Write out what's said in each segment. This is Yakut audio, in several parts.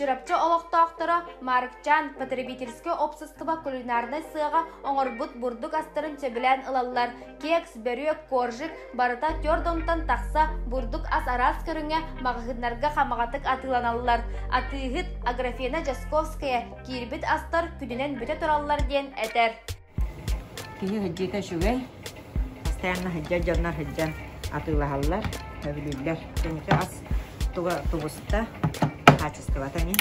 Чурапчы олохтоохторо Маарыкчаан потребительскай уопсастыба кулинарнай сыаҕа оҥорбут бурдук астарын сөбүлээн ылаллар. Кекс, бөрүөк, коржик барыта түөрт онтон тахса бурдук ас араас көрүҥэ маҕаһыыннарга хамаҕатык атыыланаллар. Атыыһыт Аграфена Дьасковская киирбит астар күнүнэн бүтэ тураллар диэн этэр. Киһи сылдьыыта үчүгэй. Постоянно сылдьар дьоннор сылдьан атыылаһаллар, сөбүлүүллэр. Кэнники ас туга тубуста, хаачыстыбата ини.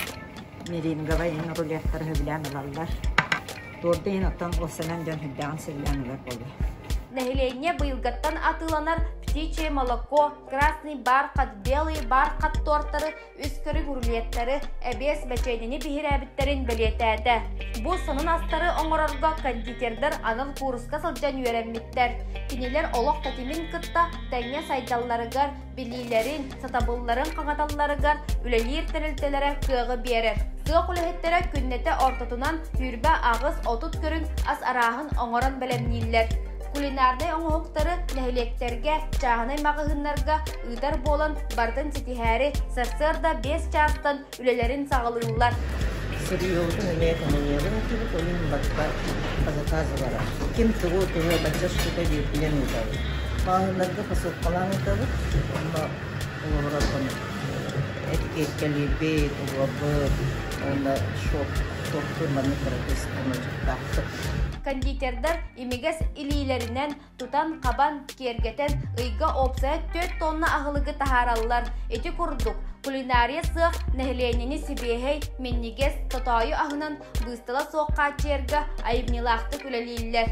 Меринговай иҥ рулеттары сөбүлээн ылаллар. Туорда иһин оттон уопсанан дьон сүрдээҕин сөбүлээн ылар буолуо. Нэһилиэнньэ быйылгаттан атыыланар птичье молоко, красный бархат, белый бархат тортары үс көрүҥ рулеттары, эбиэс бэчиэнньэни биһирээбиттэрин бэлиэтээтэ. Бу сонун астары оҥорорго кондитердар анал кууруска сылдьан үөрэммиттэр. Кинилэр олох тэтимин кытта тэҥҥэ сайдалларыгар, билиилэрин, сатабылларын хаҥаталларыгар үлэлиир тэрилтэлэрэ кыаҕы биэрэр. Сыах үлэһиттэрэ күннэтэ ортотунан 28-30 көрүҥ ас арааһын оҥорон бэлэмнииллэр. Кулинарнай оҥоһуктары нэһилиэктэргэ, чааһынай маҕаһыыннарга ыытар буолан барытын ситиһээри сарсыарда 5 чаастан үлэлэрин саҕалыыллар. Сырьёбутун эмиэ коммунизм этибит, ол иһин барыта по заказу барар. Ким тугу төһө бачча штука биэрдинэн ыытабыт. Маҕаһыыннарга посылкалаан ыытабыт, онно олоҕурар этикеткэлиирбит, угабыт, уонна шоп, тортур маннык кыракый оҥордьуктаахпыт. Кондитердар имигэс илиилэринэн тутан-хабан, киэргэтэн ыйга уопсайа 4 тонна аһылыгы таһаараллар. Ити курдук, кулинария сыах нэһилиэнньэни сибиэһэй, минньигэс, тотоойу аһынан быыстала суох хааччыйарга айымньылаахтык үлэлииллэр.